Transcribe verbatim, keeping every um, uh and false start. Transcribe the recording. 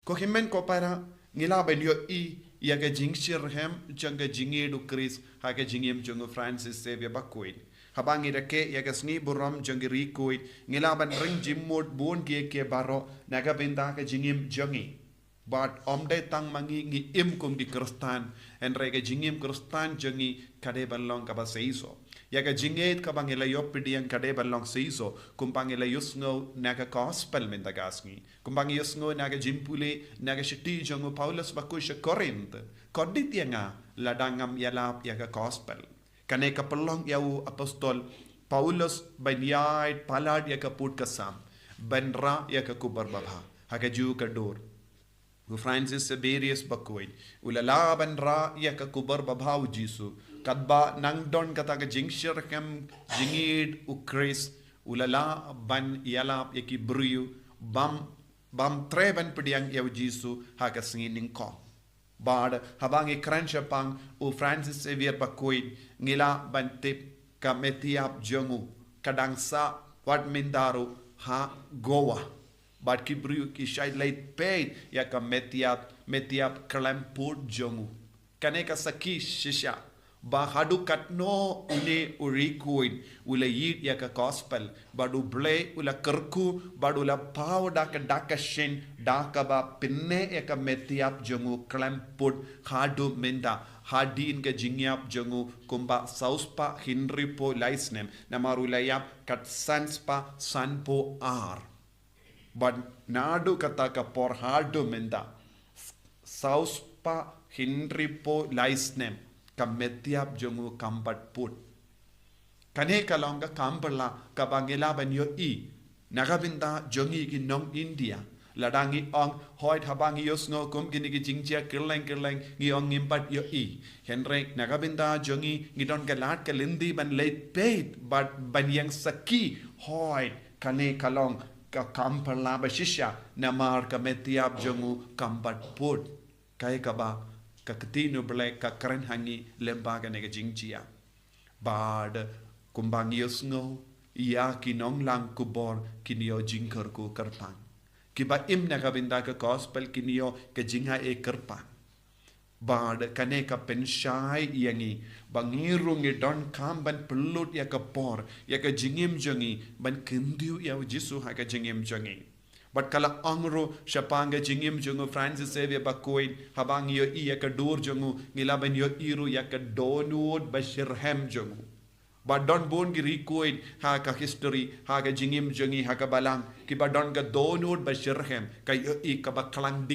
Ko hynmen ko para, ngi lah ban ïohi ïa ka jingshitrhem jong ka jingïeid u Khrist ha ka jingim jong u Francis Xavier Bakhuid. Haba ngi rakhe ïa ka sngi burom jong ki riewkhuid, ngi lah ban ring jingmut bun kiei kiei baroh na ka bynta ka jingim jong ngi. Bad ym dei tang ma ngi ngi im kum ki Khristan, hynrei ka jingim Khristan jong ngi ka dei ban long kaba shisha. Ïa ka jingïeid kaba ngi la ïoh pdiang ka dei ban long shisha, kumba ngi la ïohsngew na ka gospel mynta ka sngi. Kumba ngi ïohsngew na ka jingpule na ka shithi jong u Paulus bakhuid sha Korinth. Kordit ïa nga lada ngam ïalap ïa ka gospel. Kane ka pynlong ïa u apostol Paulus ban ïaid palat ïa ka pud ka sam, ban rah ïa ka kubur babha ha kajuh ka dur. U Francis Xaverius bakhuid u la lah ban rah ïa ka kubur babha u Jisu. Katba nang don kata ka jingshitrhem jingïeid u Khrist, u la lah ban ïalap ïa ki briew bym, bym treh ban pdiang ïa u Jisu ha ka sngi nyngkong. Bad haba ngi kren shaphang u Francis Xavier bakhuid, ngi lah ban tip ka met ïap jong u ka dang sah wat mynta ruh ha Goa. Bad ki briew ki shait leit peit ïa ka met ïap, met ïap khlem pud jong u. Kane ka sakhi shisha ba haduh katno une u riewkhuid u la ïeid ïa ka gospel, bad U Blei u la kyrkhu, bad u la paw da ka dak ka shin, da kaba pynneh ïa ka met ïap jong u khlem pud haduh mynta, hadien ka jingïap jong u kumba saw spah hynriewphew lai snem, namar u la ïap kat san spah sanphew ar. Bad naduh kata ka por haduh mynta, saw spah hynriewphew lai snem, ka met ïap jong u kam pat pud. Kane ka long ka kam phylla kaba ngi lah ban ïohi na ka bynta jong ngi ki nong India. Lada ngi ong, hooid, haba ngi ïohsngew kum kine ki jingjia kylleng kylleng, ngi ong ngim pat ïohi. Hynrei na ka bynta jong ngi, ngi don ka lad ka lynti ban leit peit bad ban ïeng sakhi, hooid, kane ka long ka kam phylla ba shisha, namar ka met ïap jong u kam pat pud. Kaei kaba ka ktien U Blei ka kren ha ngi lyngba kane ka jingjia. Bad kumba ngi ïohsngew, ïa ki nonglang khubor kin ïoh jingkyrkhu kyrpang. Kiba im na ka bynta ka gospel kin ïoh ka jingaiei kyrpang. Bad kane ka pynshai ïa ngi ba ngi ruh ngi donkam ban pynlut ïa ka por, ïa ka jingim jong ngi, ban kyntiew ïa u Jisu ha ka jingim jong ngi. Bad ka la ong ruh shaphang ka jingim jong u Francis Xavier bakhuid, haba ngi ïohi ïa ka dur jong u, ngi lah ban ïohi ruh ïa ka dohnud ba shitrhem jong u. Ba don bun ki riewkhuid ha ka history, ha ka jingim jong ngi, ha ka balang, kiba don ka dohnud ba shitrhem, ka ïohi kaba khlang